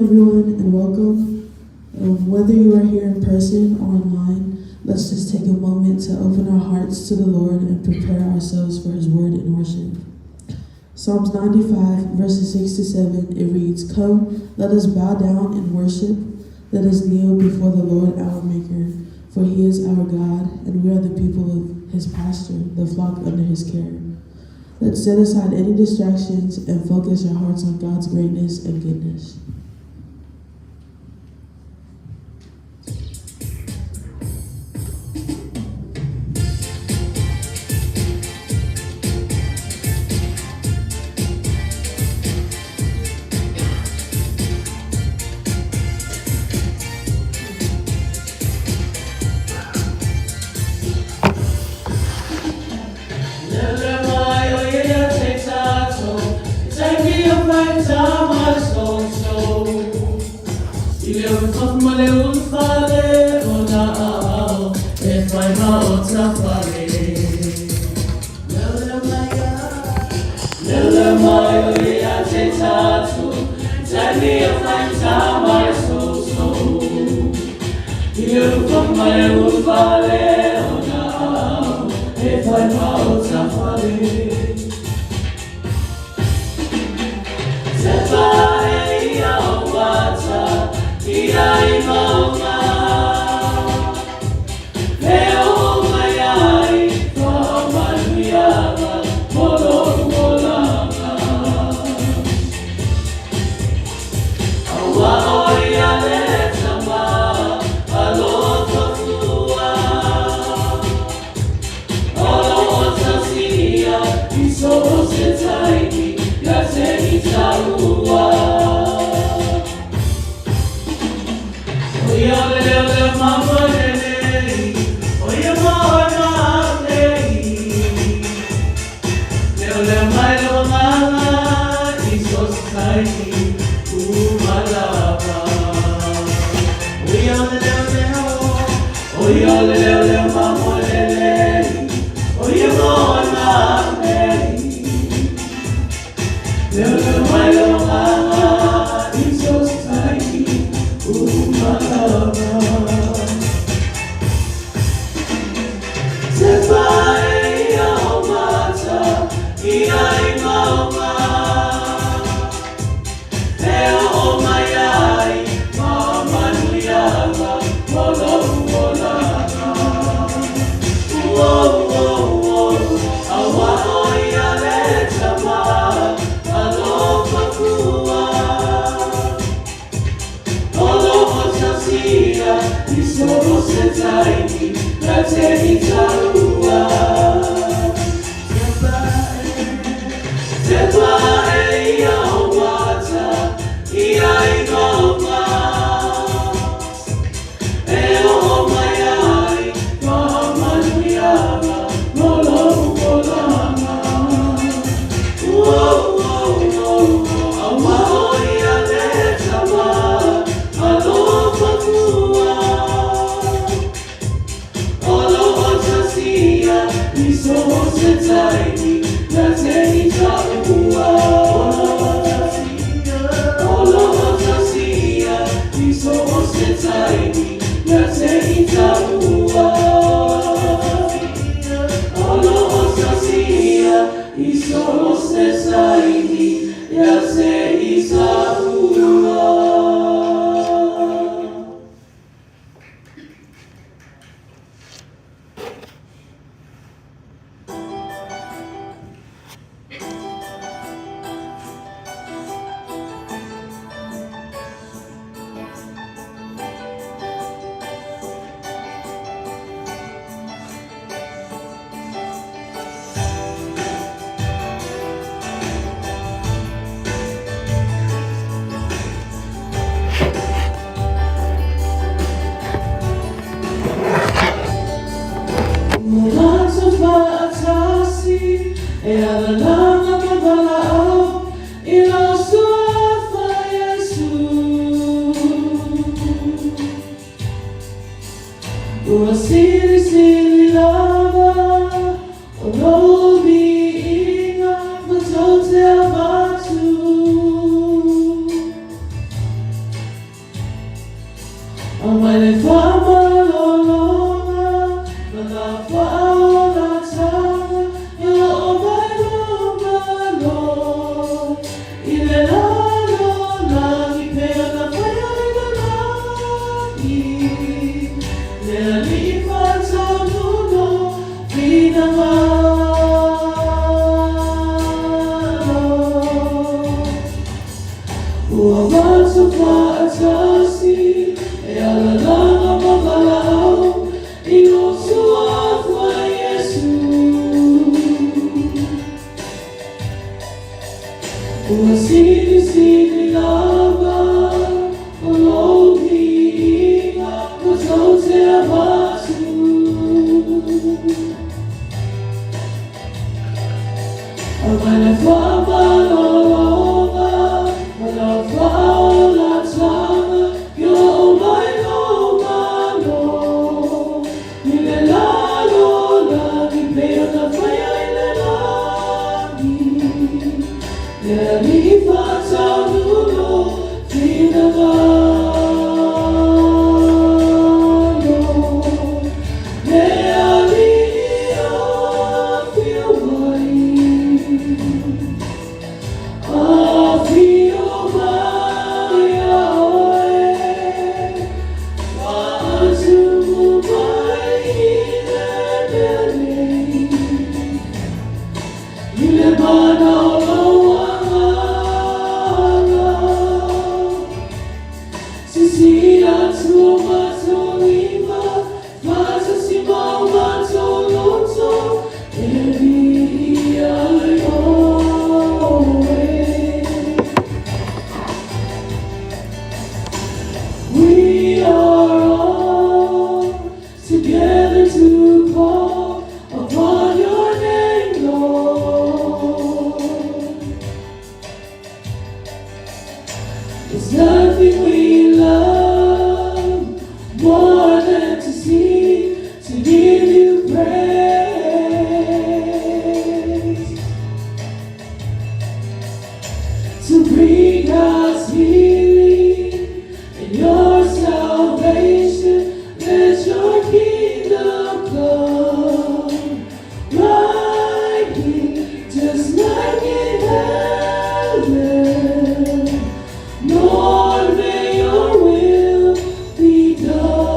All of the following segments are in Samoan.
Everyone, and welcome. Whether you are here in person or online, let's just take a moment to open our hearts to the Lord and prepare ourselves for His word and worship. Psalms 95, verses 6 to 7, it reads, "Come, let us bow down and worship. Let us kneel before the Lord our Maker, for He is our God, and we are the people of His pasture, the flock under His care." Let's set aside any distractions and focus our hearts on God's greatness and goodness. tatou faatasi e alalaga ma valaau i lou Suafa Iesu. Ua silisili lava o lou viiga matou te avatu. Aumai le faamalologa ma lau faaolataga, ia oo mai lou Malo i le lalolagi pei ona faia i le lagi. Le Alii faataunuu lou finagalo. Le Alii afio mai. Afio mai ia oe, faatumu mai i le mea nei, i le mana o lou Agaga. Sisina atu o matou lima, faatasi ma o matou loto, e viia ai oe. We are all together to call upon your name, Lord. There's nothing we love more than to see, to give you praise, to bring God's healing and your salvation. Let your kingdom come right here, just like in heaven. Lord, may your will be done.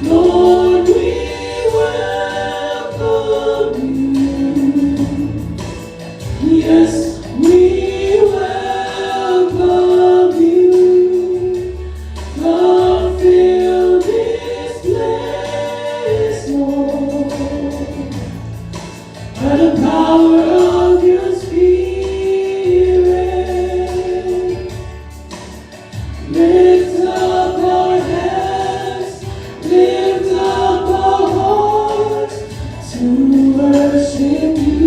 Lord, we welcome you. Yes, we welcome you. Come fill this place, Lord, by the power of your Spirit. Lift up our hands, lift up our hearts to worship you.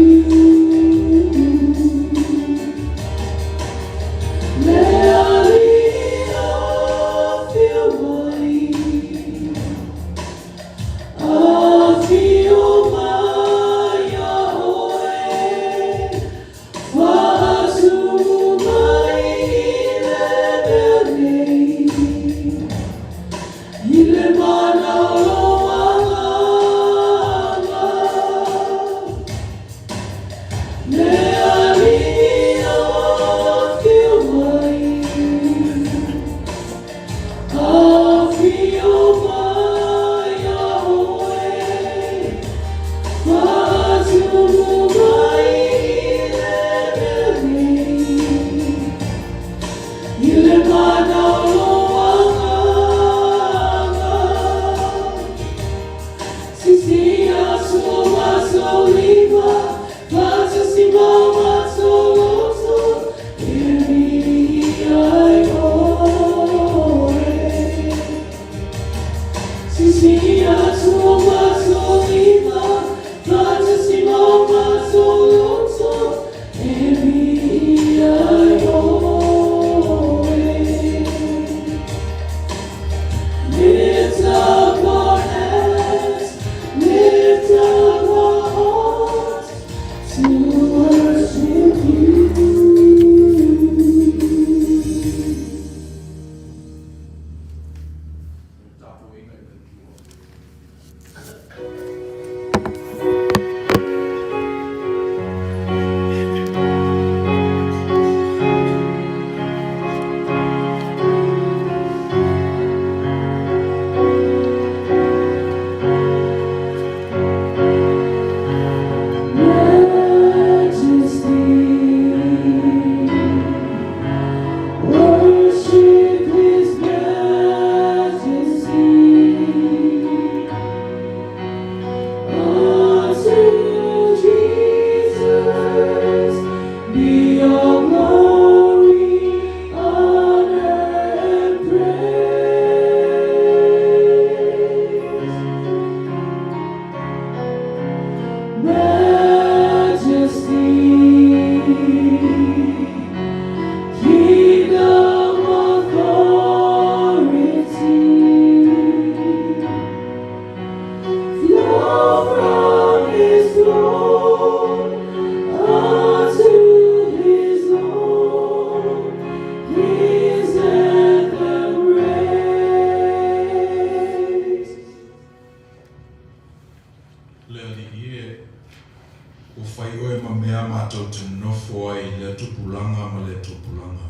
tupulaga ma lea tupulaga.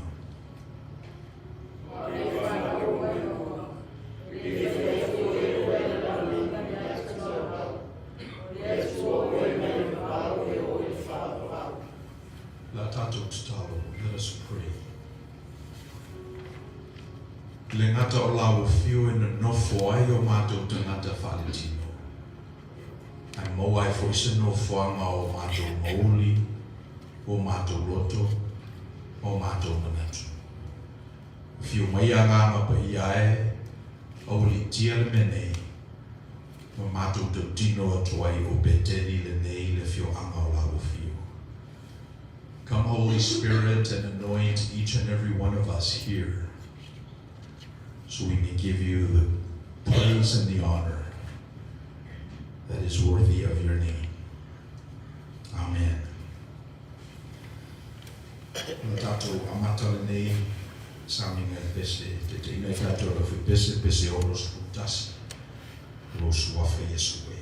Le a tatou tatalo, let us pray. I le gata o lau afio e nonofo ai o matou tagata faaletino, ae maua ai foi se nofoaga o o matou mouli, o matou loto, ma o matou manatu. Afio mai Agaga Paia e, aualiitia le mea nei, ma matou tautino atu ai o Peteli lenei le afioaga o lau afio. Come, Holy Spirit, and anoint each and every one of us here, so we may give you the praise and the honor that is worthy of your name. Amen. O le tatou amata lenei sauniga i pese, taitaiina ai tatou e le fuipese, pese 61, o lou suafa Iesu e.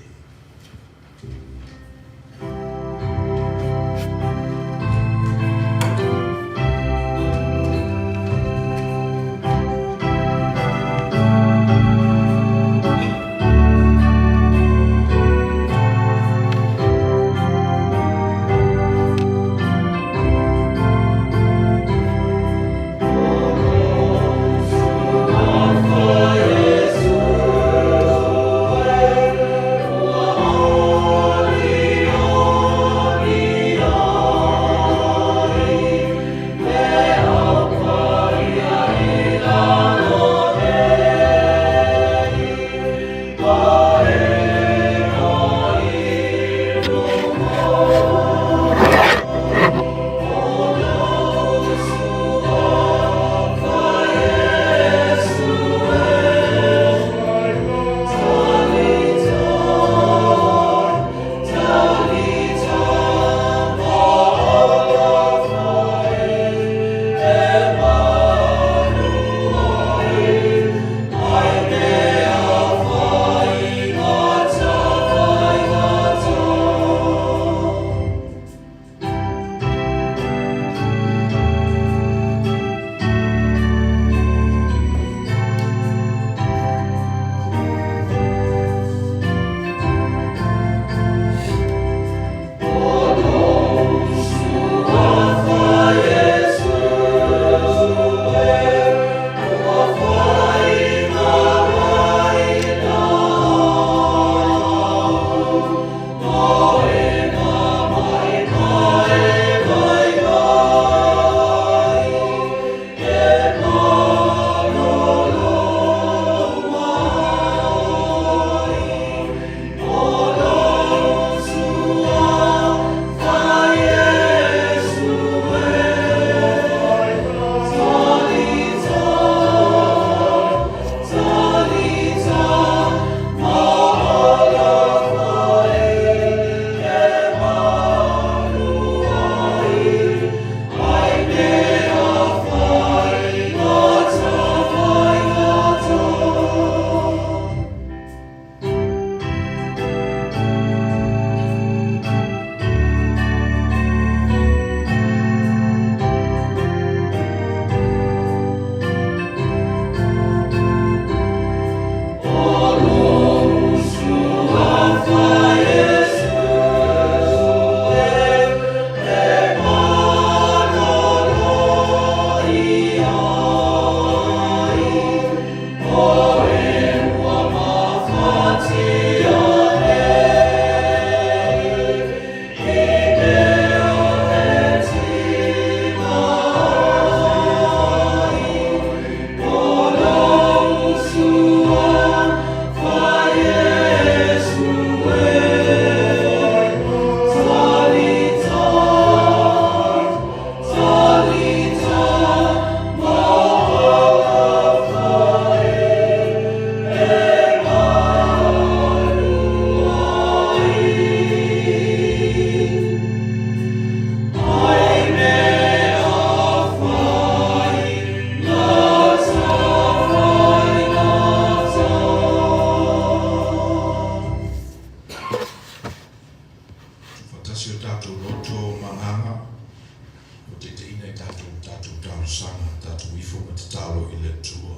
tatou tatou talosaga, tatou ifo ma tatalo i le Atua.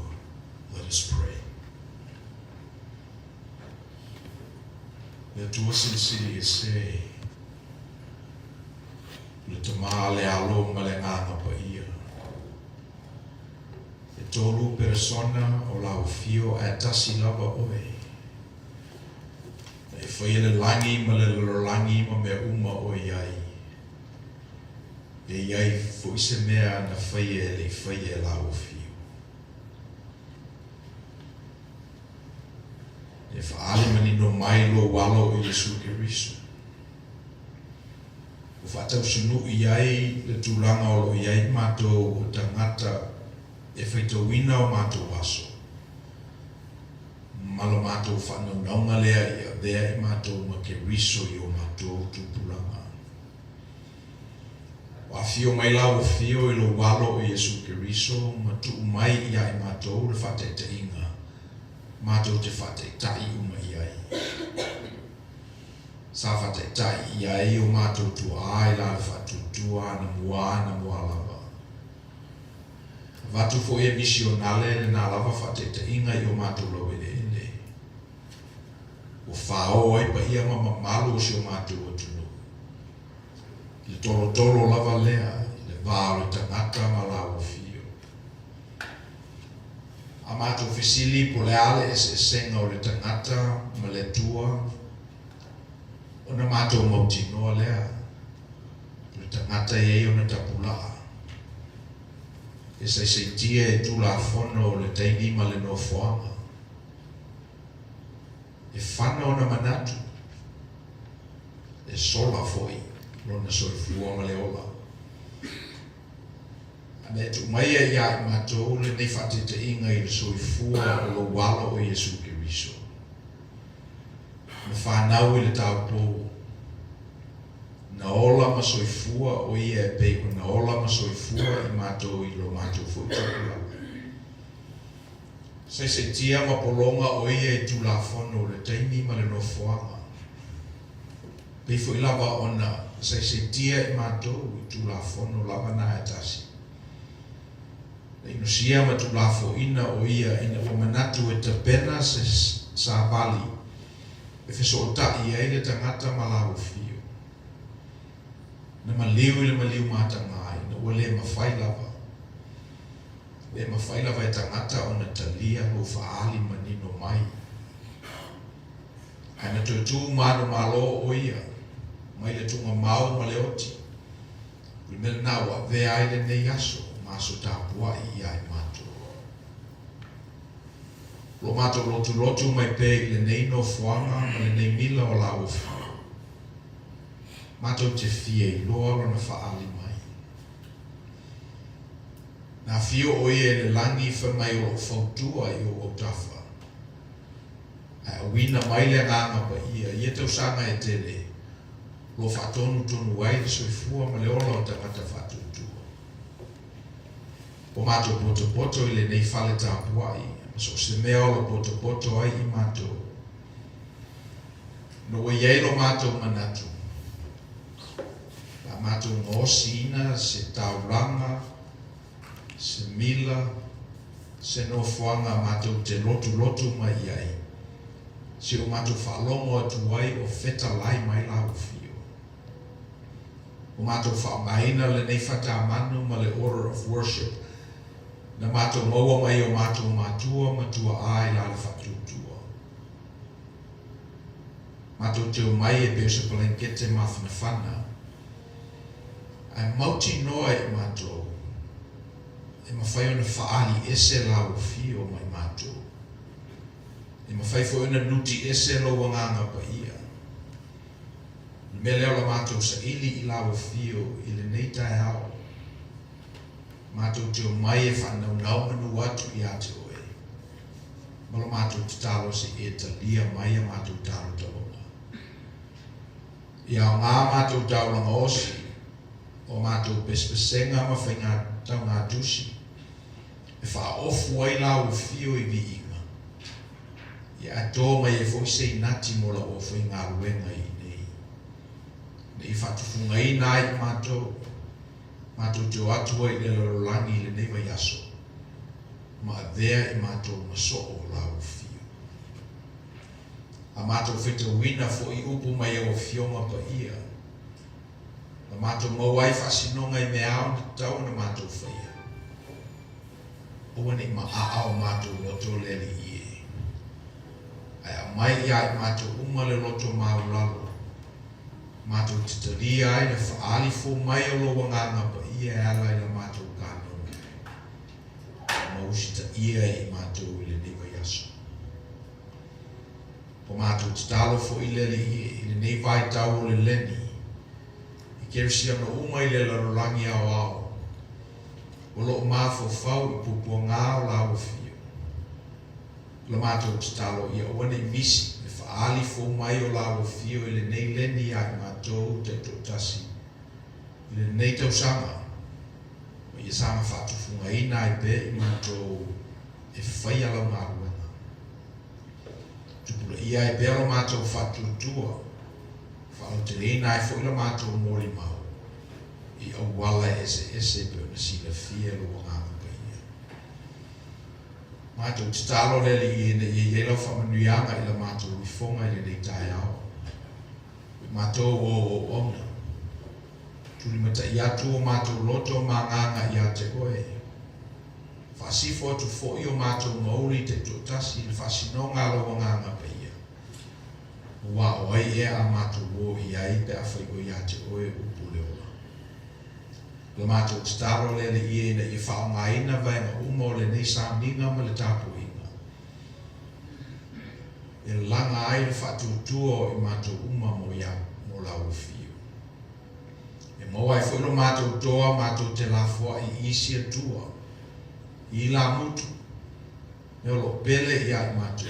Let us pray. Le Atua Silisili Ese, le Tama, le Alo ma le Agaga Paia. E tolu peresona o lau afio ae tasi lava oe. Na e faia le lagi ma le lalolagi ma mea uma o i ai. E i ai foi se mea na faia e le i faia e lau afio. E faaali manino mai lou alo o Iesu Keriso. Ua faatausunui ai le tulaga o lo o i ai matou o tagata e faitauina o matou aso, ma lo matou faanaunauga lea i avea i matou ma Keriso i o matou tupulaga. Ua afio mai lau afio i lou alo o Iesu Keriso ma tuu mai ia i matou le faataitaiga matou te faataitai uma i ai. Sa faataitai i ai o matou tuaa i la le faatuatua anamua anamua lava. Avatu foi e misionale lena lava faataitaiga i o matou laueleele. Ua faaoo ai paia ma mamalu o si o matou atunuu. I le tolotolo lava lea i le va o le tagata ma lauofio. A matou fesili po o le a le eseesega o le tagata ma le Atua, ona matou mautinoa lea, o le tagata e i ai ona tapulaa, e saisaitia e Tulafono o le taimi ma le nofoaga, e fana ona manatu, e sola foi lona soifua ma le ola. A mea tuu maia ia i matou lenei faataitaiga i le soifua o lou Alo o Iesu Keriso, na fanau i le taupou, na ola ma soifua o ia e pei ona ola ma soifua i matou i lo matou foi tupulaga. Saisaitia ma pologa o ia i Tulafono o le taimi ma le nofoaga. Pei foi lava ona saisaitia i matou i Tulafono lava na e tasi. Na inosia ma tulafoina o ia ina ua manatu e tapena se savali e fesootai ai le tagata ma lauofio. Na maliu i le maliu mataga ina ua le mafai lava. Le mafai lava e tagata ona talia lou faaali manino mai. Ae na toe tu manumalo o ia mai le tugamau ma le oti, o le mea lena ua avea ai lenei aso ma aso tapuai ia i matou. Lo matou lotulotu mai pea i lenei nofoaga ma lenei mila o lauofi, matou te fia iloa lona faaali mai. Na afio o ia i le lagi fai mai o loo fautua i ou autafa. Ae auina mai le Agaga Paia i ia tausaga e tele, o lo o faatonutonu ai le soifua ma le ola o tagata faatuatua. Ua matou potopoto i lenei fale tapuai, ma so o se mea o lo o potopoto ai i matou. Ina ua i ai lo matou manatu, pe a matou gaosiina se taulaga, se mila, se nofoaga matou te lotulotu mai i ai, se o matou faalogo atu ai o fetalai mai lauofio. Ua matou faaaogaina lenei fatamanu ma le Order of Worship na matou maua mai o matou matua ma tuaa i la le faatuatua. Matou te omai e pei o se palankete mafanafana, ae mautinoa i matou e mafai ona faaali ese lauofio mai matou. E mafai foi ona nuti ese lou Agaga Paia. O le mea lea o la matou saili i lauofio i lenei taeao, matou te omai e faanaunau manu atu ia te oe, ma lo matou tatalo se i e talia mai a matou talotaloga. Ia aoga matou taulaga osi, o matou pesepesega ma faiga taugatusi, e faaofu ai lauofio i viiga, ia ae to mai ai foi se inati mo lau aufaigaluega i inei, ne i faatufugaina ai i matou. Matou te o atu ai i le lalolagi i lenei vaiaso, ma avea i matou ma soo o Lau Afio. A matou faitauina foi upu mai Au Afioga paia, na matou maua ai faasinoga i mea ao na tatau ona matou faia. Aua ne i maaa o matou loto le Alii e, ae aumai ia i matou uma le loto maulalo, matou te talia ai le faaali fou mai o Lou Agaga Paia e ala i la matou kanono, ma usitaia e i matou i lenei vaiaso. Ua matou tatalo foi le Alii i lenei vaitau o le leni, i kerisiano uma i le lalolagi aoao, o lo o mafaufau i puapuagā o Lau Afio. O la matou tatalo ia aua ne i misi le faaali fou mai o Lau Afio i lenei leni ia i matou taitoatasi i lenei tausaga, ma ia saga faatufugaina ai pea i matou e faia Lau galuega. Tupulaia ai pea lo matou faatuatua, faalauteleina ai foi la matou molimau i auala eseese e pei ona silafia e Lou Agaga Paia. Matou tatalo le Alii ina ia i ai Lau faamanuiaga i la matou ifoga i lenei taeao. O matou o auauna, tulimatai atu o matou loto ma agaga ia te Oe. Faasifo atu foi o matou mauli taitoatasi i le faasinoga a Lou Agaga Paia. Aua o ai ea a matou o i ai pe afai o ia te Oe upu le ola. O le matou tatalo le Alii e ina ia faaaogaina vaega uma o lenei sauniga ma le tapuaiga e laga ai le faatuatua o i matou uma mo ia mo Lau Afio. E maua ai foi lo matou toa matou te lafoai i isi Atua, i ilamutu, mea o lo o pele ia i matou.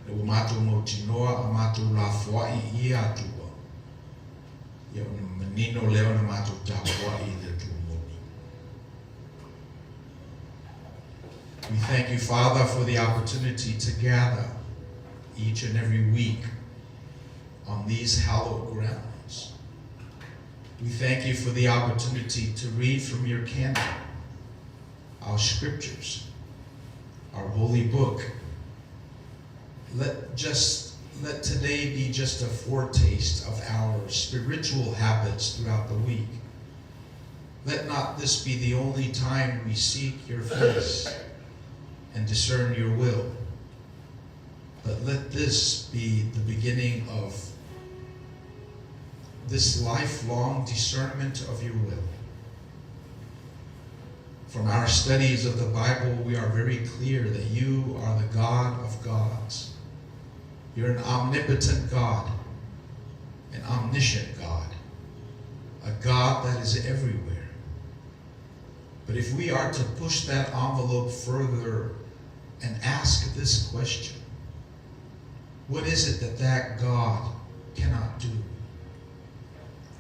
Le ua matou mautinoa a matou lafoai i ia Atua, ia ona manino lea ona matou tapuai i le Atua moni. We thank you, Father, for the opportunity to gather each and every week on these hallowed grounds. We thank you for the opportunity to read from your canon, our scriptures, our holy book. Let today be just a foretaste of our spiritual habits throughout the week. Let not this be the only time we seek your face and discern your will, but let this be the beginning of this lifelong discernment of your will. From our studies of the Bible, we are very clear that you are the God of gods. You're an omnipotent God, an omniscient God, a God that is everywhere. But if we are to push that envelope further and ask this question, what is it that that God cannot do?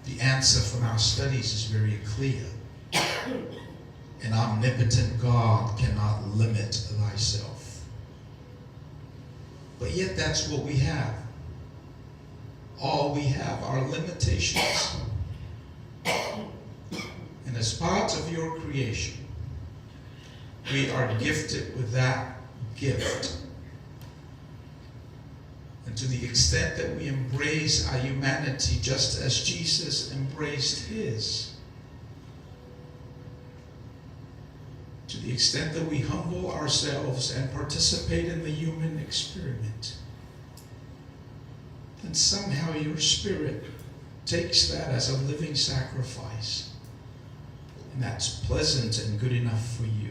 The answer from our studies is very clear. An omnipotent God cannot limit thyself. But yet that's what we have. All we have are limitations. And as part of your creation, we are gifted with that gift. And to the extent that we embrace our humanity just as Jesus embraced his, to the extent that we humble ourselves and participate in the human experiment, then somehow your spirit takes that as a living sacrifice. And that's pleasant and good enough for you.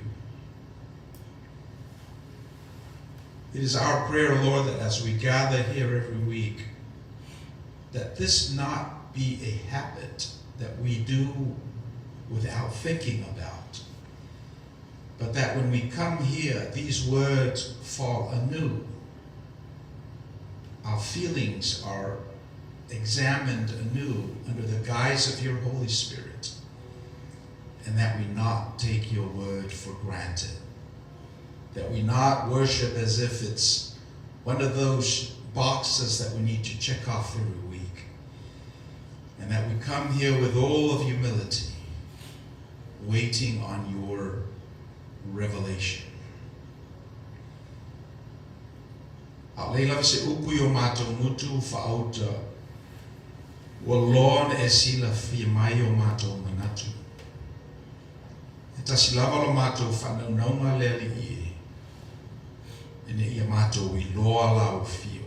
It is our prayer, Lord, that as we gather here every week, that this not be a habit that we do without thinking about, but that when we come here, these words fall anew. Our feelings are examined anew under the guise of your Holy Spirit, and that we not take your word for granted. That we not worship as if it's one of those boxes that we need to check off every week. And that we come here with all of humility. waiting on your revelation. A o leai lava se upu i o matou gutu faauta, ua loa ona e silafia mai o matou manatu. E tasi lava lo matou faanaunauga le Alii e, ina ia matou iloa lau afio.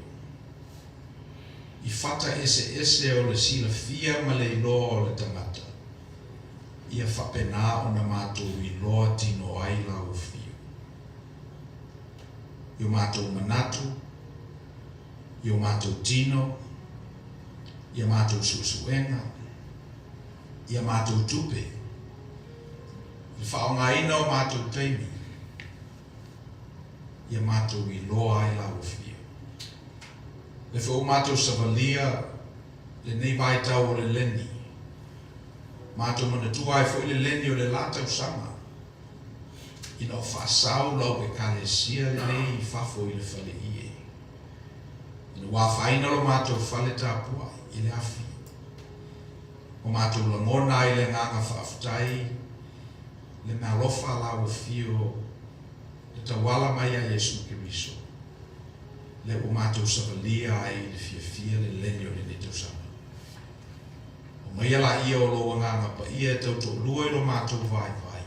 I fata eseese o le silafia ma le iloa o le tagata, ia faapena ona matou iloa tino ai lau afio. I o matou manatu, i o matou tino, i a matou suesuega, i a matou tupe, i le faaaogaina o matou taimi, ia matou iloa ai lau afio. O lea foi ua matou savalia lenei vaitau o le leni, matou manatua ai foi le leni o le la tausaga, ina o faasau lau Ekalesia lenei i fafo i le fale ie. Ina ua afaina lo matou fale tapuai i le afi, ua matou lagona ai le agaga faafetai le meaalofa a lau afio le tauala mai ia Iesu Keriso, lea ua matou savalia ai i le fiafia le leni o lenei tausaga. Aumaia laia o lou Agaga Paia e tautoalua i lo matou vaivai,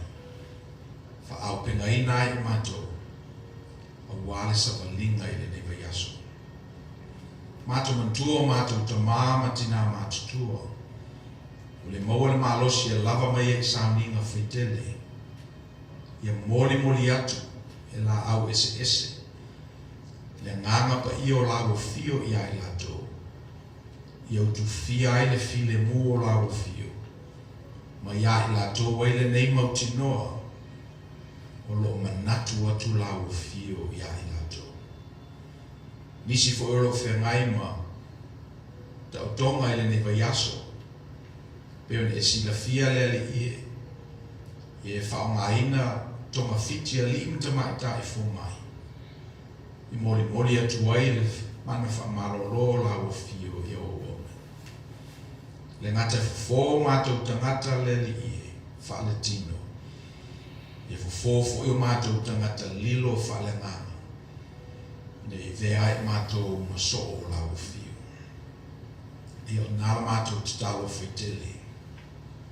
faaaupegaina ai i matou, aua le savaliga i lenei vaiaso. Matou manatua o matou tama ma tinā matutua, ua le maua le malosi e lava mai ai i sauniga faitele, ia molimoli atu e laau eseese le Agaga Paia o laua afio ia i latou, ia utufia ai le filemu o laua afio, ma ia i latou ai lenei mautinoa o lo o manatu atu laua afio ia i latou. Nisi foi o lo o feagai ma taotoga i lenei vaiaso, pei ona e silafia le Alii e, e faaaogaina togafiti alii ma tamaitai fomai i molimoli atu ai le mana faamalolo o laua afio i auauauna. Le gata e fofo o matou tagata le Alii e, faaletino, ia fofo foi o matou tagata lilo faaleagaga, ina ia avea ai matou ma soo o laua afio. Ia o lena la matou tatalo faitele.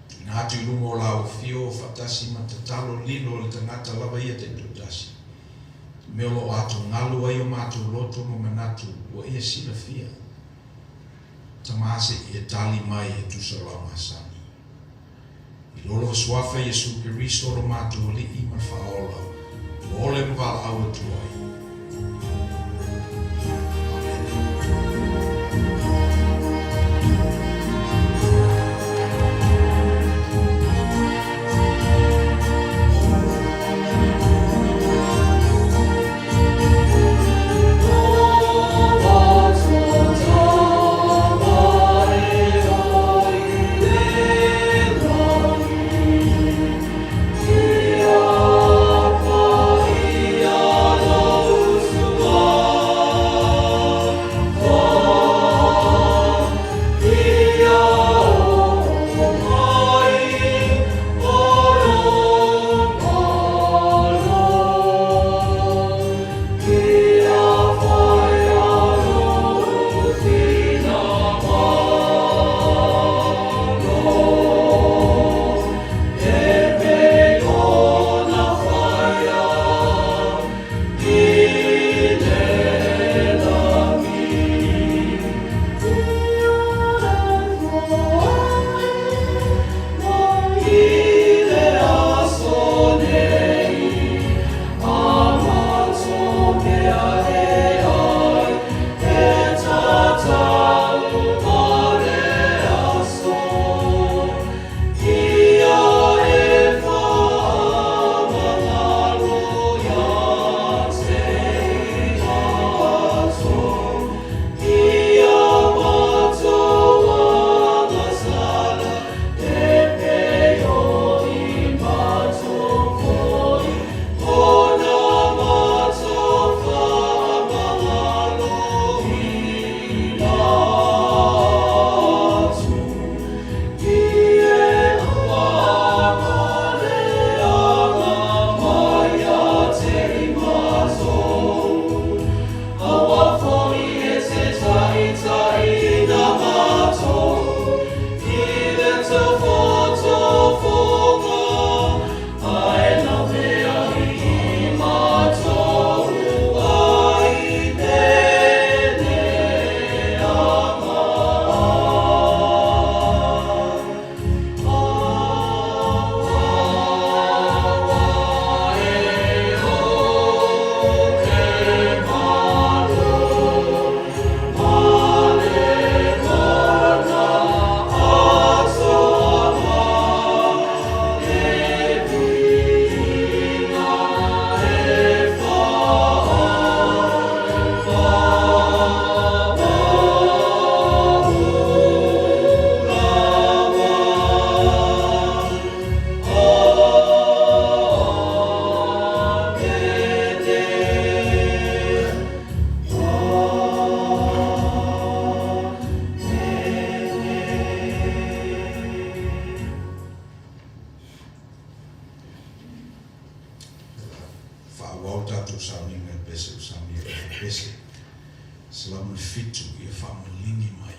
Tuuina atu i luma o lau afio faatasi ma tatalo lilo le tagata lava ia taitoatasi. I mea o lo o atugalu ai o matou loto ma manatu ua e silafia. Tama se i e tali mai e tusa o lau masani. I lo lova suafa Iesu Keriso lo matou Alii ma le Faaola, ua ole ma valaau atu ai. Amene. Faaauau tatou sauniga i pese ua saunia i Efepese 107, ia faamaligi mai.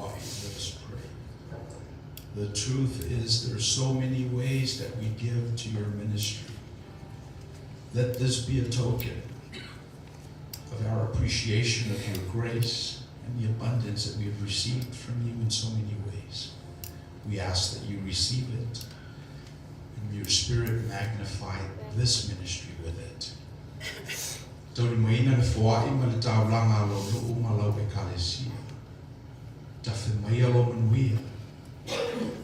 Let us pray. The truth is there are so many ways that we give to your ministry. Let this be a token of our appreciation of your grace and the abundance that we have received from you in so many ways. We ask that you receive it and your Spirit magnify this ministry with it. Taulimaina le foai ma le taulaga a lou nuu ma lau Ekalesia. Tafe mai. Aumaia lou manuia,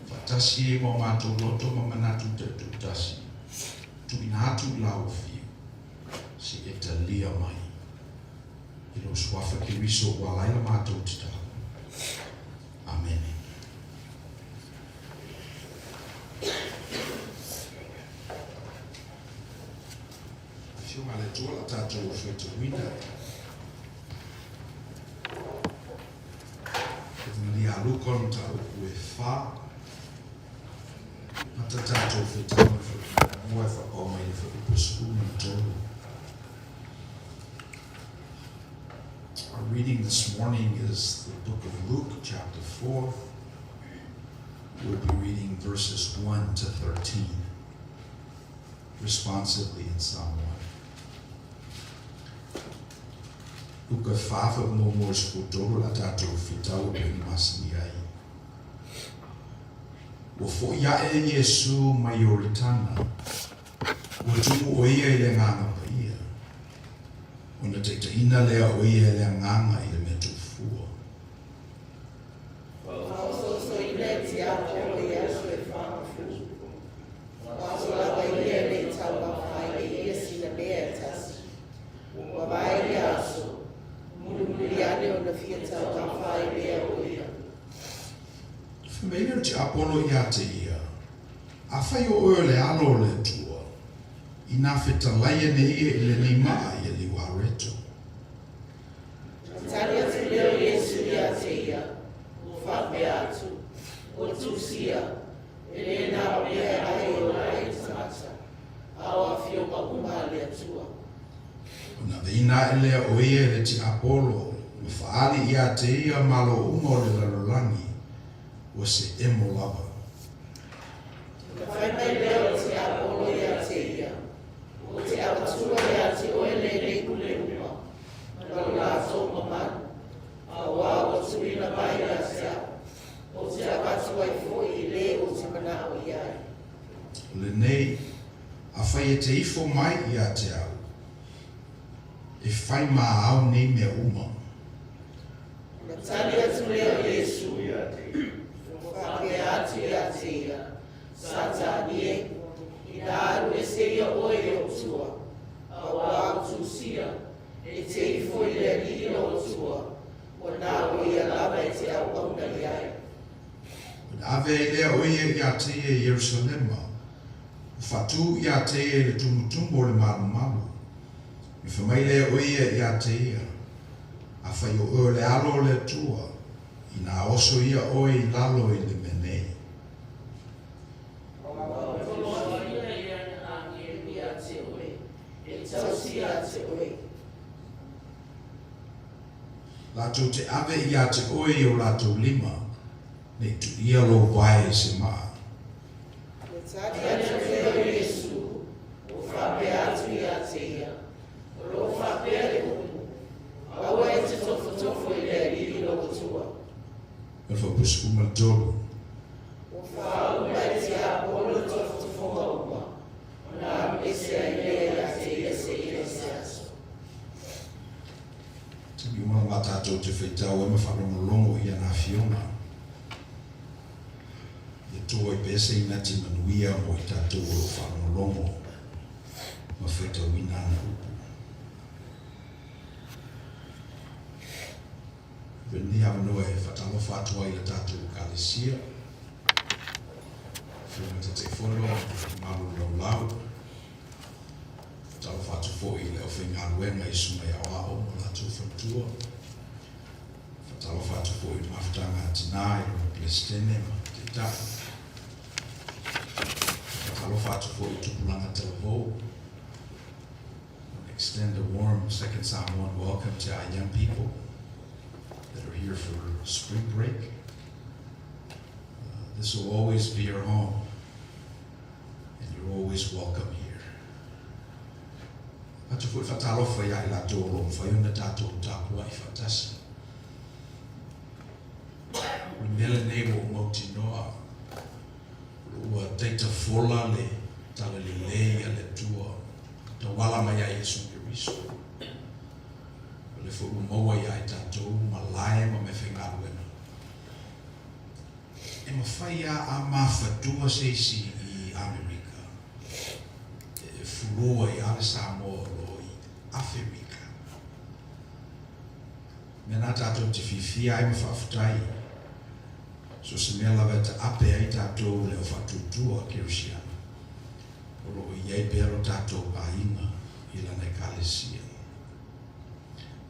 faatasi ai ma o matou loto ma manatu taitoatasi, tuuina atu i lau afio, se i e talia mai i lou Suafa Keriso ua ala ai la matou tatalo. Amene. Afioga a le Atua la tatou faitauina. Epamalia a Luka o le mataupu e fa. Mata tatou faitauga i le fuaiupu muamua e faapau mai i le fuaiupu e 13. Our reading this morning is the book of Luke, chapter 4. We'll be reading verses 1 to 13, responsively in Samoan. Luka 4 fuaiupu muamua i le 13 o le a tatou faitau e pei ona masani ai. Ua fo'i a'e Iesu mai Ioritana, ua tumu ʻo ia i le Agaga Paia, ona taitaiina lea o ia e le Agaga i le mea tuufua. Faaososoina e Tiapolo i aso e 40. O aso lava ia e le i taumafa ai e ia sina mea e tasi. Ua mavae ia aso, mulimuli ane ona fia taumafa ai lea o ia. Fai mai lea o Tiapolo iā te ia, Afai o oe o le Alo o le Atua, inā fetalai ane ia i lenei maa ia liuareto. Na tali atu lea o Iesu iā te ia, ua faapea atu, Ua tusia, e le na o mea e ai e ola ai le tagata, a o afioga uma a le Atua. Ona aveina aʻe lea o ia i le tiapolo, ma faaali iā te ia malo uma o le lalolagi, ua se emo lava. Ona fai mai lea o le tiapolo iā te ia, Ou te avatua iā te oe lenei pule uma, ma lo latou mamalu, auā ua tuuina mai ia te au, ou te avatu ai foi i lē ou te manao i ai. O lenei, afai e te ifo mai iā te au, e fai mā au nei mea uma. Ona tali atu lea o Iesu, ua faapea atu ia te ia, Satani e, inā alu ese ia oe i ou tua, auā ua tusia, e te ifo i le Alii lou Atua, ua na o ia lava e te auauna i ai. Ona ave ai lea o ia iā te ia i Ierusalema, ua faatū iā te ia i le tumutumu o le malumalu. Me fai mai lea o ia iā te ia, Afai o oe o le Alo o le Atua, inā oso ia oe i lalo i le mea nei. Ua toloaina i ana āgelu iā te oe, e tausi iā te oe. Latou te ave iā te oe i o latou lima, nei tuia lou vae i se maa. Na tali atu lea o Iesu, ua faapea atu iā te ia, O lo o faapea le upu, Aua e te tofotofo i le Alii lou Atua. Ma le 13. Ua faauma e Tiapolo le tofotofoga uma, ona alu ese ai lea ia te ia seia i se aso. Taimi uma lava tatou te faitau ai ma faalogologo i ana afioga. Ia tua i pea se inati manuia mo i tatou o lo o faalogologo ma faitauina ana upu. Lenei avanoa e faatalofa atu ai i le tatou Ekalesia, Afioga i le Taitaifono, mamalu o le laulau. Faatalofa atu foi i le aufaigaluega i Susuga i Aoao ma latou faletua. Faatalofa atu foi i le mafutaga a Tina i lona Peresetene ma Taitai. Faatalofa atu foi i tupulaga talavou. Extend a warm Second Samoan welcome to our young people that are here for spring break. This will always be your home, and you're always welcome here. Atu foi faatalofa iā i latou o lo o mafai ona tatou tapuai faatasi. O le mea lenei ua ou mautinoa, o lo o ua taita fola le talalelei a le Atua tauala mai ia Iesu Keriso. O lea foi ua maua iā i tatou malae ma meafaigaluega. mafai lava a mafatua se isi i Amerika e fulu ai lava le Samoa o lo o i Aferika. O mea na tatou te fiafia ai ma faafetai, so o se mea lava e taape ai tatou le au faatuatua kerisiano, o lo o i ai pea lo tatou aiga i lana ekalesia.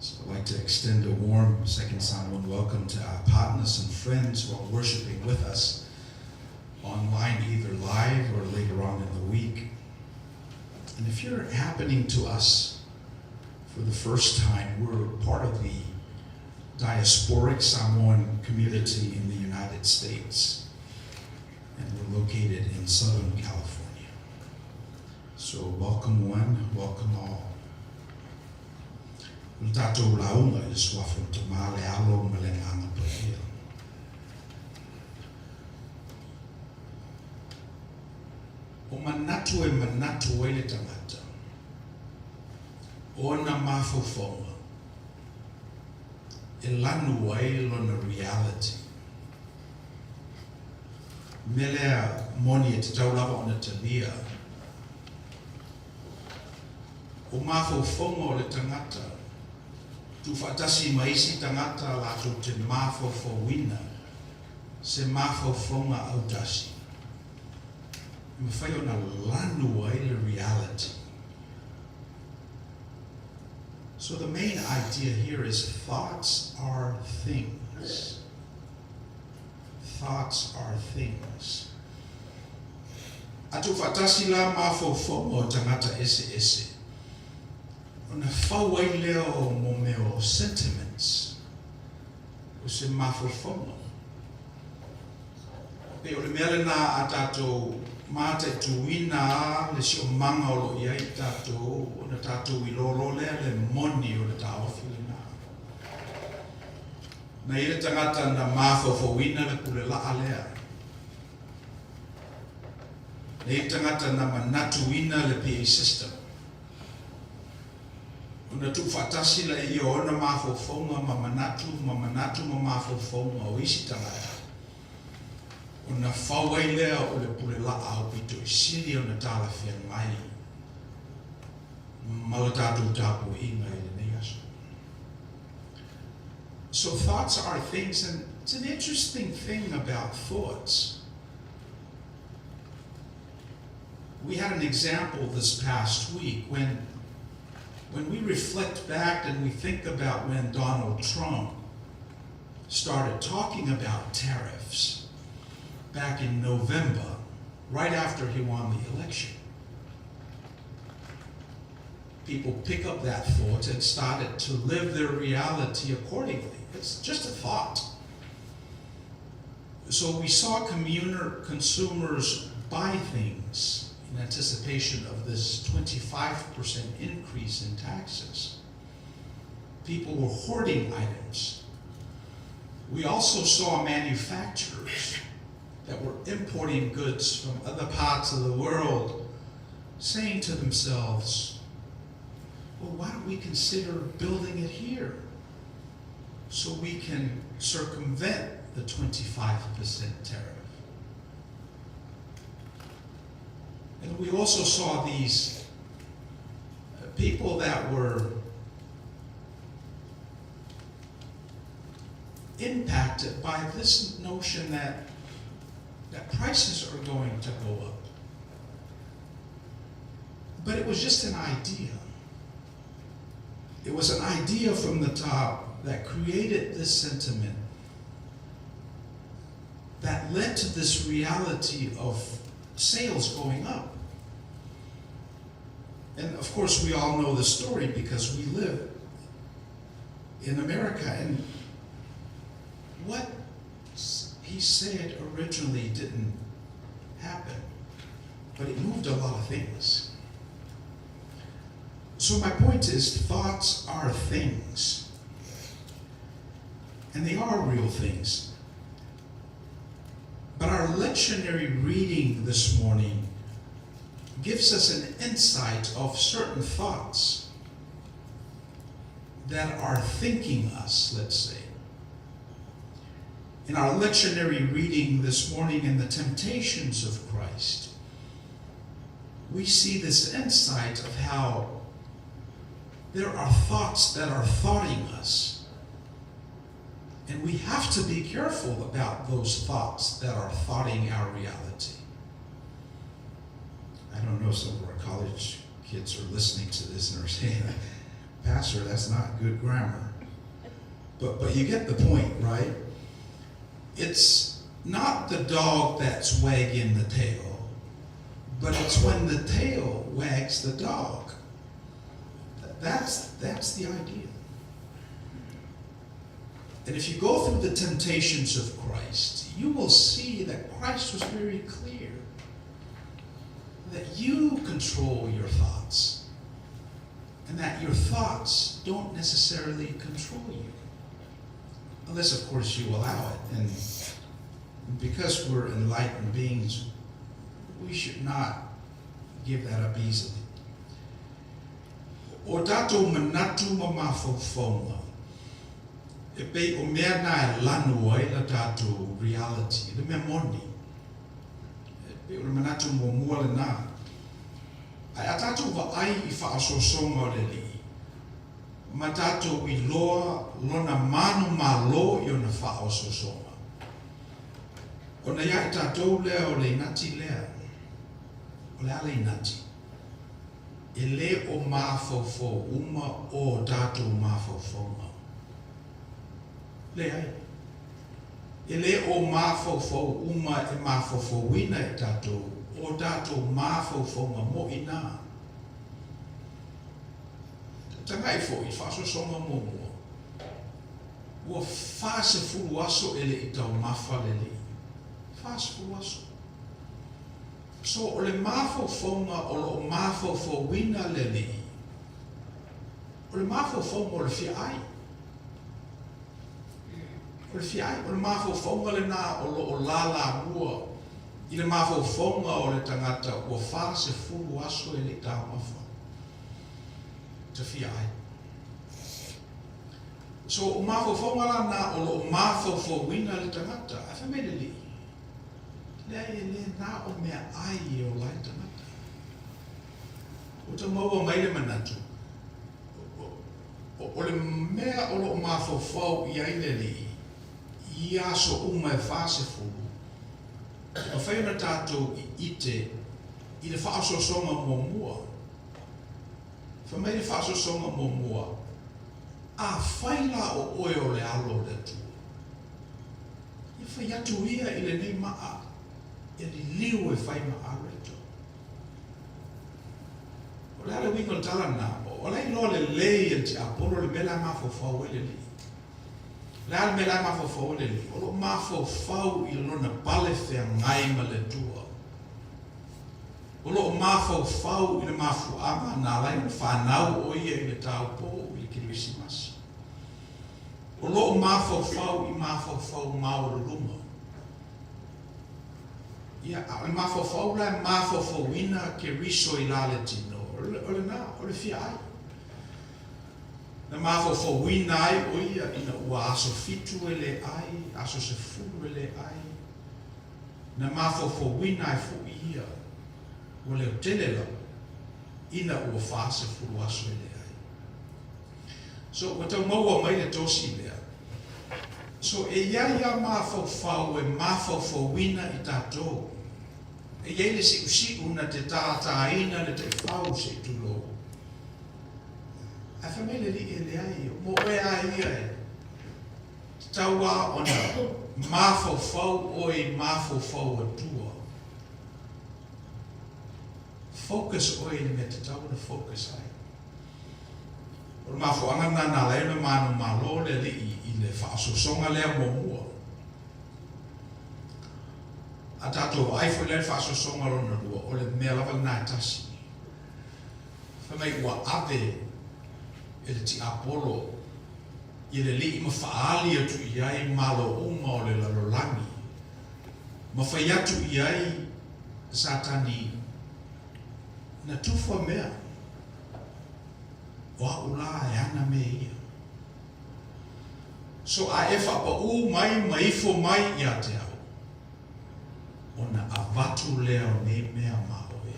So I'd like to extend a warm Second Samoan welcome to our partners and friends who are worshiping with us online, either live or later on in the week. And if you're happening to us for the first time, we're part of the diasporic Samoan community in the United States, and we're located in Southern California. So welcome one, welcome all. O le tatou lauga i le Suafa o le Tama, le Alo ma le Agaga Paia. O manatu e manatu ai le tagata, o ona mafaufauga e lanu ai lona reality. O le mea lea moni e tatau lava ona talia, o mafaufauga o le tagata tuufaatasi ma isi tagata latou te mafaufauina se mafaufauga autasi e mafai ona lanu ai le reality. So the main idea here is thoughts are things. Thoughts are things. A tuufaatasi la mafaufauga o tagata eseese, ona fau ai lea o mo mea o sentiments, o se mafaufauga. E pei o le mea lena a tatou mataituina le siomaga o lo o i ai tatou, ona tatou iloa loa lea le moni o le taofi lena. Na i ai le tagata na mafaufauina le pule laa lea. Na i ai le tagata na manatuina le PA system. Ona tuufaatasi laia o ona mafaufauga ma manatu ma manatu ma mafaufauga o isi tagata, ona fau ai lea o le pule laa aupito i sili ona talafeagai ma le tatou tapuaiga i lenei aso. So thoughts are things, and it's an interesting thing about thoughts. We had an example this past week when, when we reflect back and we think about when Donald Trump started talking about tariffs back in November, right after he won the election. People pick up that thought and started to live their reality accordingly. It's just a thought. So we saw communer, consumers buy things in anticipation of this 25% increase in taxes. People were hoarding items. We also saw manufacturers that were importing goods from other parts of the world saying to themselves, well, why don't we consider building it here so we can circumvent the 25% tariff? And we also saw these people that were impacted by this notion that, that prices are going to go up. But it was just an idea. It was an idea from the top that created this sentiment that led to this reality of sales going up. And of course, we all know the story because we live in America. And what he said originally didn't happen, but it moved a lot of things. So, my point is thoughts are things, and they are real things. But our lectionary reading this morning gives us an insight of certain thoughts that are thinking us, let's say. In our lectionary reading this morning in the temptations of Christ, we see this insight of how there are thoughts that are thoughting us. And we have to be careful about those thoughts that are thoughting our reality. I don't know, some of our college kids are listening to this and are saying, Pastor, that's not good grammar. But you get the point, right? It's not the dog that's wagging the tail, but it's when the tail wags the dog. That's the idea. And if you go through the temptations of Christ, you will see that Christ was very clear that you control your thoughts and that your thoughts don't necessarily control you. Unless, of course, you allow it. And because we're enlightened beings, we should not give that up easily. O tatou manatu ma mafaufauga, e pei o mea na e lanu ai la tatou reality, le mea moni. E pei o le manatu muamua lena. Ae a tatou vaai i faaosoosoga o le Alii, ma tatou iloa lona manumalo i ona faaosoosoga, ona ia i tatou lea o le inati lea, o le a le inati? E lē o mafaufau uma o tatou mafaufauga. Leai. E lē o mafaufau uma e mafaufauina e tatou, o tatou mafaufauga mo'i na. Tagai foi i faaosoosoga muamua. Ua 40 aso e le'i taumafa le Alii. 40 aso. So o le mafaufauga o loo mafaufauina le Alii, o le mafaufauga o le fia ai. O le fia ai, o le mafaufauga lena o loo lalamua i le mafaufauga o le tagata ua 40 aso e le'i taumafa. Ta fia ai. So o mafaufauga la na o loo mafaufauina le tagata. Ae fai mai le Alii, leai e lē na o meaai e ola ai le tagata. Ua tau maua mai le manatu, o le mea o loo mafaufau i ai le Alii, i ia aso uma e 40, e mafai ona tatou ite i le faaosoosoga muamua. Fai mai le faaosoosoga muamua, afai la o oe o le Alo o le Atua, ia fai atu ia i lenei maa e liliu e fai ma areto. O le a le uiga o le tala lena? O la e iloa lelei e le tiapolo le mea la e mafaufau ai le Alii. O le a le mea la e mafaufau ai le Alii? O loo mafaufau i lona pale feagai ma le Atua. O loo mafaufau i le mafuaaga na ala ai ona fanau o ia i le taupou i le Kerisimasi. O loo mafaufau i mafaufau maualuluga. Ia, a o le mafaufau la e mafaufauina Keriso i la le tino, o lena, o le fia ai. Na mafaufauina ai o ia ina ua aso 7 e lē ai, aso 10 e lē ai. Na mafaufauina ai fo'i ia, ua leotele lava, ina ua 40 aso e lē ai. So, ua tau maua mai le tosi lea. So, e iai a mafaufau e mafaufauina i tatou. E iai le siusiu na te tātāina le taifau se'i tulou. Ae fai mai le Alii e leai, mo oe a ia e tatau a ona mafaufau oe i mafaufau Atua. Focus oe i le mea tatau ona focus ai. O le mafuaaga lena na ala ai ona manumalo le Alii i le faaosoosoga lea muamua. A tatou vaai foi la i le faaosoosoga lona lua, o le mea lava lena e tasi. Fai mai ua ave e le tiapolo i le Alii ma faaali atu i ai malo uma o le lalolagi, ma fai atu i ai Satani na tufa mea, o a'u la e ana mea ia. So a e faapaū mai ma ifo mai ia te au, ona avatu lea o nei mea ma oe.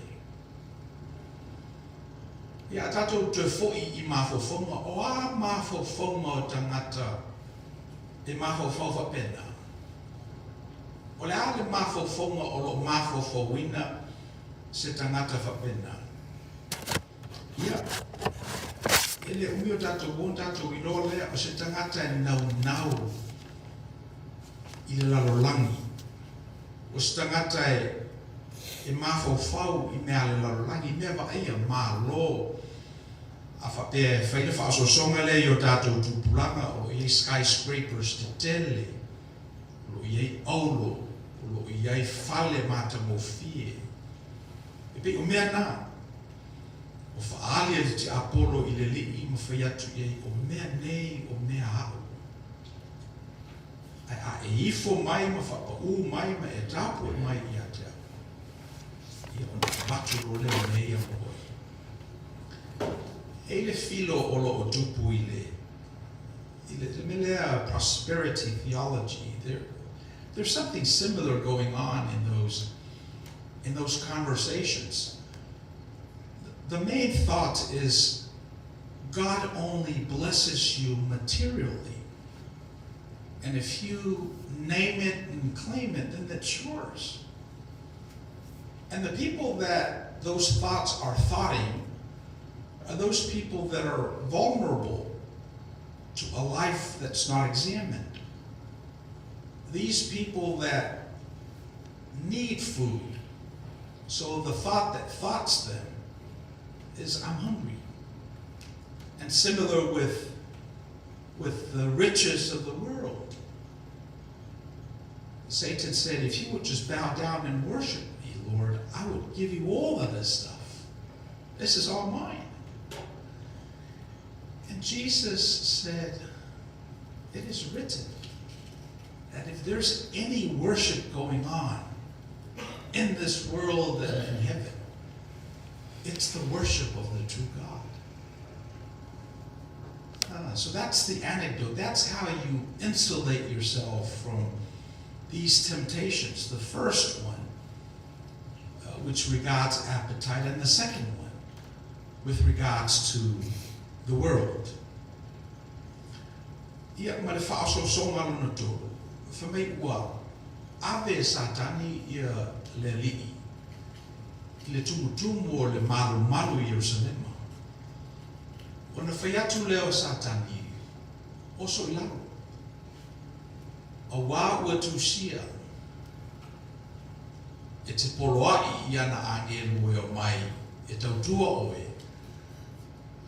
Ia, a tatou toe foi i mafaufauga, o a mafaufauga o tagata e mafaufau faapena? O le a le mafaufauga o lo o mafaufauina se tagata faapena? Ia, e le umi o tatou uo ona tatou iloa lea o se tagata e naunau i le lalolagi, o se tagata e e mafaufau i mea a le lalolagi, i mea vaaia, malo. A faapea e fai le faaosoosoga lea i o tatou tupulaga, o lo o i ai skyscrapers tetele, o lo o i ai auro, o lo o i ai fale matagofie. E pei o mea na, ua faaali e le tiapolo i le Alii ma fai atu i ai, O mea nei o mea aʻu. Ae a e ifo mai ma faapaū mai ma e tapuai mai ia te au, ia ona avatu loa lea o mea ia mo oe. E i le filo o lo o tupu i le, i le, le mea lea prosperity theology, there, there's something similar going on in those, in those conversations. The main thought is God only blesses you materially. And if you name it and claim it, then that's yours. And the people that those thoughts are thoughting are those people that are vulnerable to a life that's not examined. These people that need food. So the thought that thoughts them is, I'm hungry. And similar with, with the riches of the world. Satan said, If you would just bow down and worship me, Lord, I would give you all of this stuff. This is all mine. And Jesus said, It is written that if there's any worship going on in this world and in heaven, it's the worship of the true God. So that's the anecdote. That's how you insulate yourself from these temptations. The first one, which regards appetite, and the second one, with regards to the world. Ia, ma le faaosoosoga lona tolu, fai mai ua ave e Satani ia le Alii i le tumutumu o le malumalu i Ierusalema. Ona fai atu lea o Satani, Oso i lalo, auā ua tusia e te poloaʻi i ana agelu e omai e tautua oe,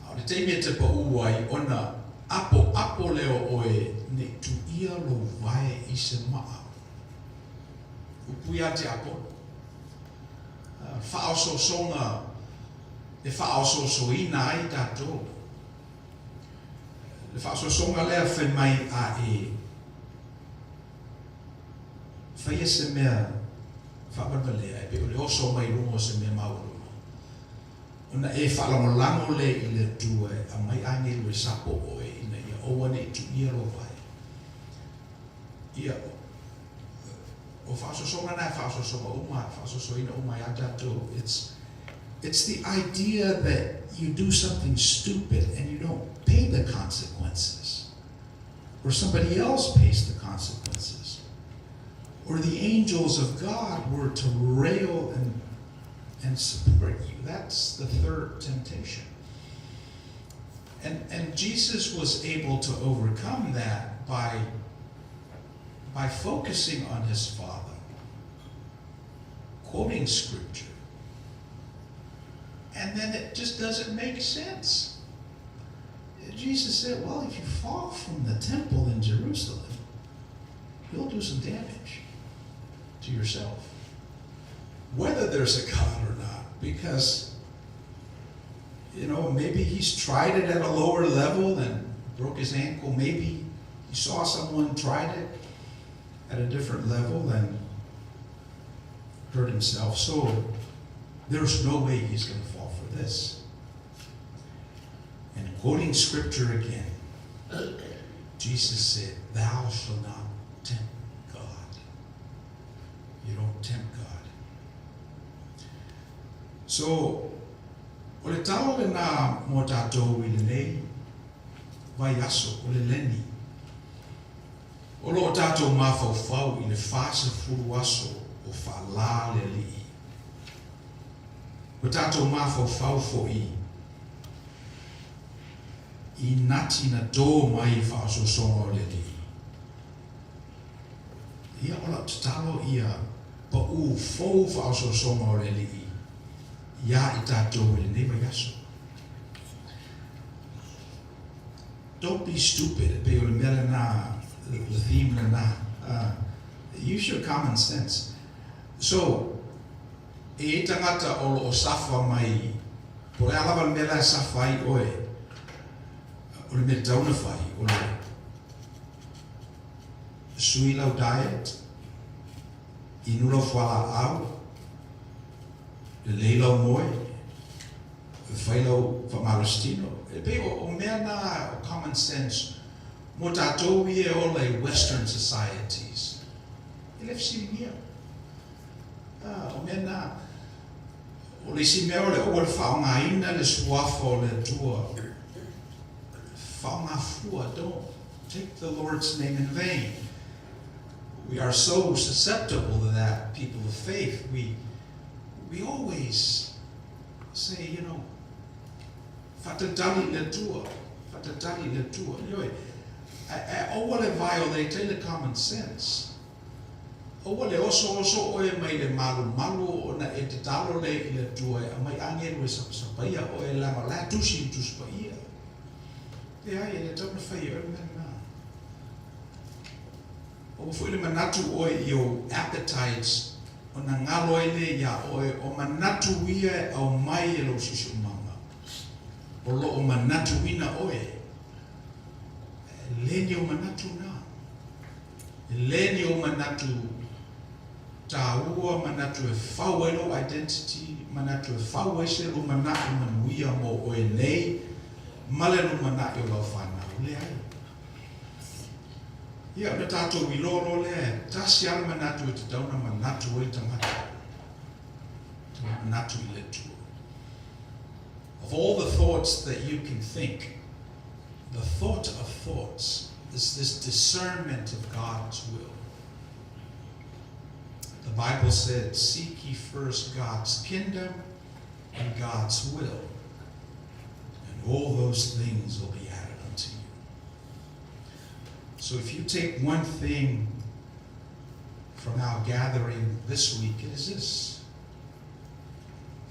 A o le taimi e te paʻū ai, ona ʻapoʻapo lea o ʻoe nei tuʻia lou wae i se maʻa. Upu iā te ʻapono. Faaosoosoga e faaosoosoina ai tatou. Le faaosoosoga lea fai mai a e faia se mea faavalevalea e pei o le oso mai luga o se mea maualuma. Ona e faalagolago lea i le Atua e aumai agelu e sapo oe ina ia aua ne i tuuia lou vae. Ia, o faaosoosoga na e faaosoosoga uma, faaosoosoina uma ai a tatou. It's, it's the idea that you do something stupid and you don't pay the consequences. Or somebody else pays the consequences. Or the angels of God were to rail and and support you. That's the third temptation. And, and Jesus was able to overcome that by, by focusing on his Father, quoting Scripture. And then it just doesn't make sense. Jesus said, Well, if you fall from the temple in Jerusalem, you'll do some damage to yourself whether there's a God or not, because, you know, maybe he's tried it at a lower level and broke his ankle. Maybe he saw someone tried it at a different level and hurt himself. So there's no way he's going to fall for this. And quoting scripture again. Jesus said, Thou shalt not tempt God. You don't tempt God. So, o le tala lenā mo tatou i lenei vaiaso, o le Leni. O lo o tatou mafaufau i le 40 aso o faalā le Alii. Ua tatou mafaufau foi i nati na tō mai i faaosoosoga o le Alii. Ia, o lau tatalo ia paʻū fou faaosoosoga o le Alii iā i tatou i lenei vaiaso. Don't be stupid, e pei o le mea lenā, le theme lenā. Use your common sense. So, e i ai tagata o lo o safa mai, po o le a lava le mea la e safa ai oe, o le mea tatau ona fai, o le sui lau diet, inu lau fualaau, lelei lau moe, fai lau faamalositino. E pei o mea na o common sense mo tatou ia e ola i Western societies. E le fesiligia. A, o mea na. O le isi mea o le aua le faaaogaina le suafa o le Atua. Faaaoga fua, don't take the Lord's name in vain. We are so susceptible to that, people of faith. We always say, faatalitali i le Atua, faatalitali i le Atua. Ioe, ae aua le violate ai le common sense. Aua le osooso oe mai le malumalu ona e tatalo lea i le Atua e aumai agelu e sapasapaia oe leaga o la e tusi i le Tusi Paia. Leai, e le tatau ona fai e oe le mea lenā. Aua foi le manatu oe i ou appetites ona galo ai lea iā oe o manatu ia e aumai e lou siosiomaga o lo o manatuina oe. E le ni ou manatu nā. E le ni ou manatu tāua, manatu e fau ai lou identity, manatu e fau ai se lumanai manuia mo oe nei ma le lumanai o lau fanau. Leai. Ia, ona tatou iloa loa lea, e tasi lava le manatu e tatau ona manatu ai le tagata, e manatu i le Atua. Of all the thoughts that you can think, the thought of thoughts is this discernment of God's will. The Bible said, Seek ye first God's kingdom and God's will, and all those things will be added unto you. So if you take one thing from our gathering this week, it is this.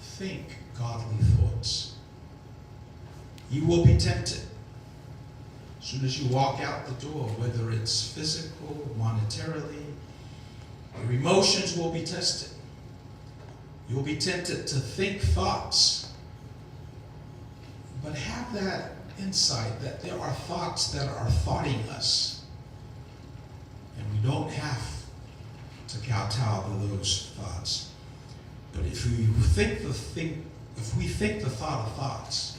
Think godly thoughts. You will be tempted. As soon as you walk out the door, whether it's physical, monetarily, your emotions will be tested. You'll be tempted to think thoughts. But have that insight that there are thoughts that are thoughting us. And we don't have to kowtow to those thoughts. But if we think the thought of thoughts,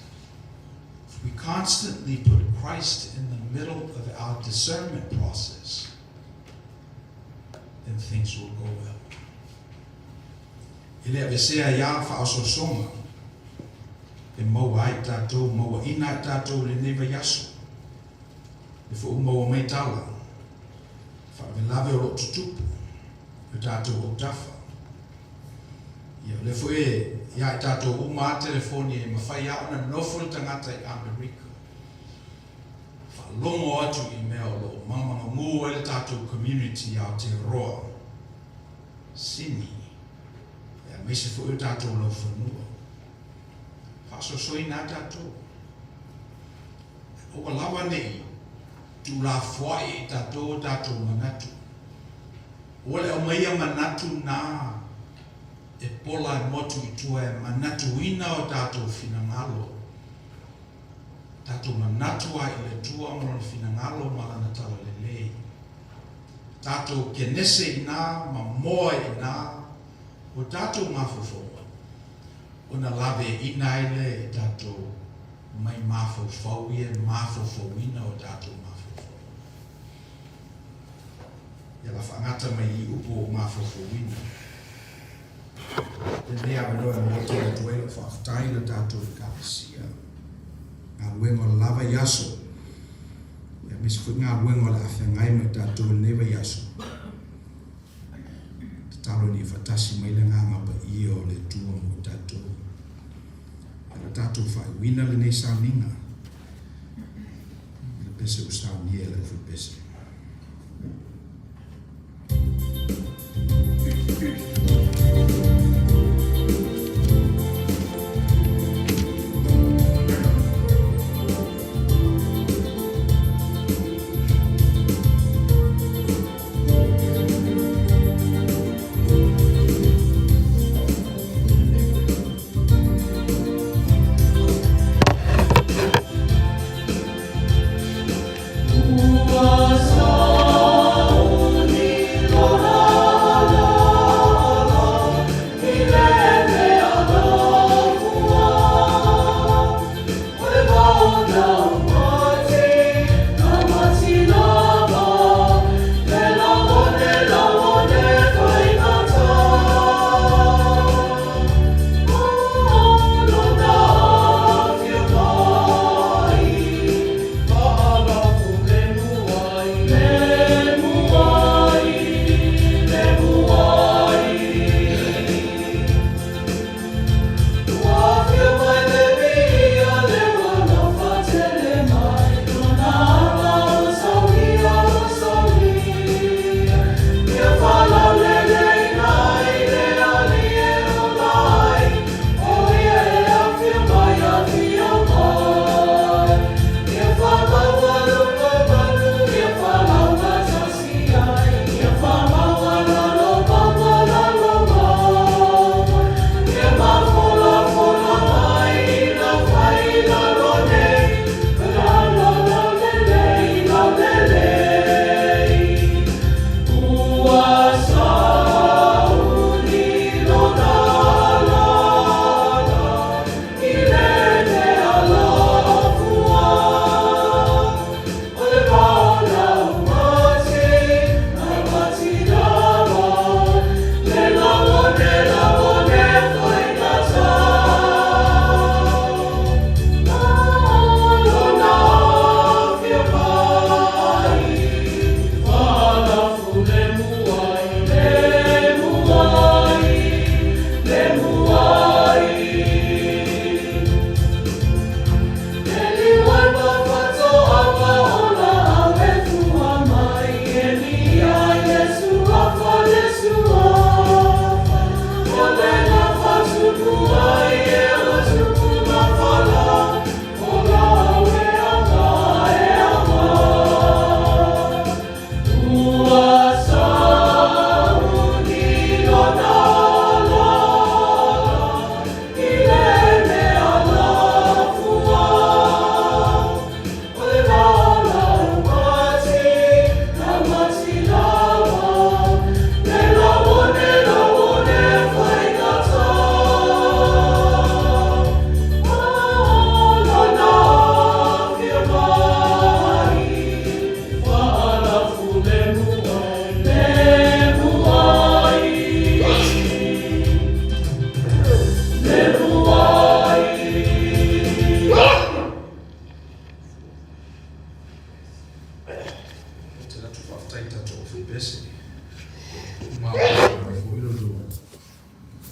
if we constantly put Christ in the middle of our discernment process, then things will go well. E le aveesea ai lava faaosoosoga e maua ai tatou, mauaina ai tatou i lenei vaiaso. E foi ua maua mai tala, faalavelave o lo o tutupu i o tatou autafa. Ia, o lea foi e iā i tatou uma lava telefoni e mafai lava ona nofo le tagata i Amerika, faalogo atu i mea o lo o magamagamu ai le tatou community i Aotearoa, Sini, aemaise foi o tatou laufanua. Faasoasoaina lava tatou. Aua lava ne i tuulafoai e tatou o tatou manatu. Ua le aumaia manatu na e pola e motu i tua e manatuina o tatou finagalo. Tatou manatu lava i le Atua ma Lona finagalo ma Lana talalelei. Tatou kenese i inā ma moa i inā o tatou mafaufauga, ona laveaiina ai lea i tatou mai mafaufau ia e mafaufauina o tatou mafaufau. Ia la faagata mai i upu ua ou mafaufauina. Lenei avanoa e momoli tele atu ai lau faafetai i le tatou Ekalesia, galuega o le la vaiaso, ia aemaise foi galuega o le a feagai ma i tatou i lenei vaiaso. Tatalo ina ia faatasi mai le Agaga Paia o le Atua mo i tatou. Ia la tatou faaiuina lenei sauniga i le pese ua saunia e le aufaipese. Ou te atu faafetai i tatou aufaipeese. Ua mafaufau mai foi lo outou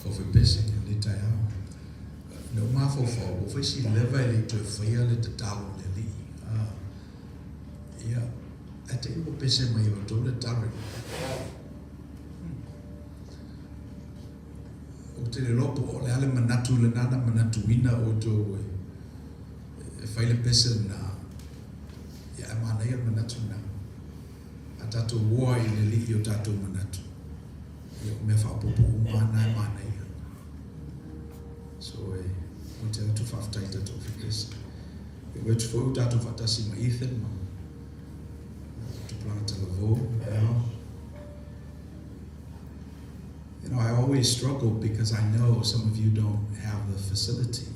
aufaipeese i lenei taeao. Ina ua mafaufau, ua fai si leva e le i toe faia le tatalo a le Alii. Ah, ia, ae te i ua pese mai e outou le tatalo i Ou te le iloa po o le a le manatu lena na manatuina outou e fai le pese lena. Ia, ae manaia le manatu lena. A tatou oa i le Alii i o tatou manatu, ia o mea faaopoopo uma lava na e manaia. So, e ou te atu faafetai i tatou ofisa. E ua atu foi o tatou faatasi ma Ethan ma Tupulaga Talavou, you know. You know, I always struggle because I know some of you don't have the facility,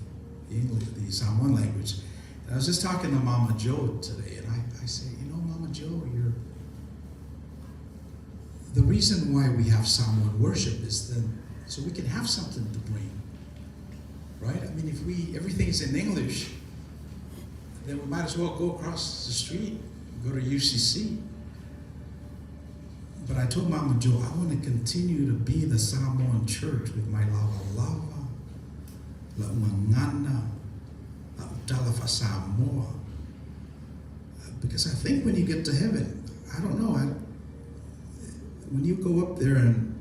the English, the Samoan language. And I was just talking to Mama Joe today, and I say, you know, Mama Joe, you're The reason why we have Samoan worship is then so we can have something to bring. Right? I mean, if we everything is in English, then we might as well go across the street, go to UCC. But I told Mama Joe, I want to continue to be the Samoan church with my lava lava, la ugagana, la utala fa Samoa. Because I think when you get to heaven, I don't know, when you go up there and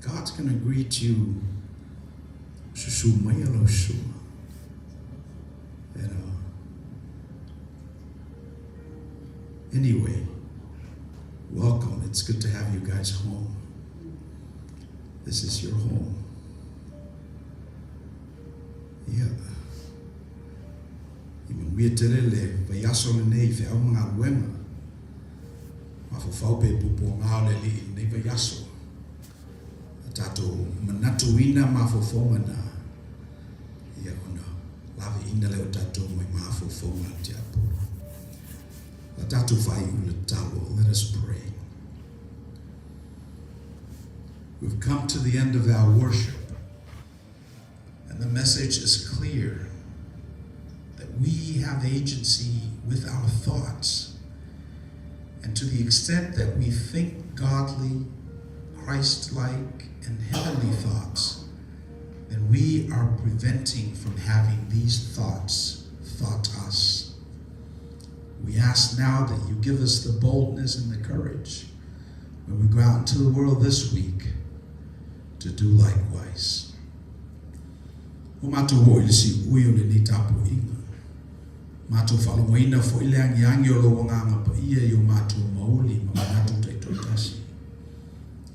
God's going to greet you, susu maia lau susuga. Anyway, welcome. It's good to have you guys home. This is your home. Yeah. I manuia tele le vaiaso lenei i feau ma galuega. Mafaufau pe puapuaga o le Alii i lenei vaiaso. A tatou manatuina mafaufauga na, ia ona laveina lea o tatou mai mafaufauga a le tiapolo. La tatou faaiu le tatalo. Let us pray. We've come to the end of our worship, and the message is clear that we have agency with our thoughts. And to the extent that we think godly, Christ like, and heavenly thoughts, then we are preventing from having these thoughts thought us. We ask now that you give us the boldness and the courage when we go out into the world this week to do likewise. Ua matou oo i le siui o lenei tapuaiga. Matou faalogoina foi le agiagi o lou Agaga Paia i o matou mauli ma manatu taitoatasi.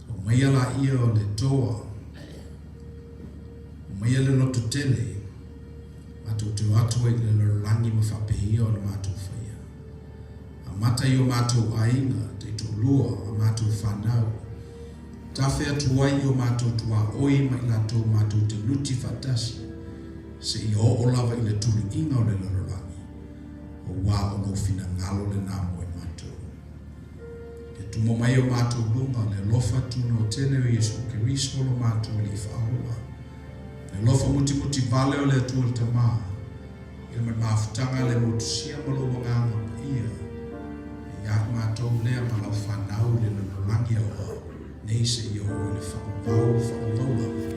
Aumaia laia o le toa, aumaia le lototele, matou te o atu ai i le lalolagi ma faapeia ona matou faia. Amata i o matou aiga taitoalua, a matou fanau. Tafe atu ai i o matou tuaoi ma i latou matou te nuti faatasi, seia oo lava i le tuliiga o le lalolagi, aua o lou finagalo lena mo i matou. Ia tumo mai o matou luga le alofa tunoa tele o Iesu Keriso lo matou Alii Faaola, le alofa mutimuti vale o le Atua le Tama, i le mafutaga le motusia ma lou Agaga Paia, e ia matou lea ma lau fanau i le lalolagi auau, nei seia oo i le faavavau faavavau lava.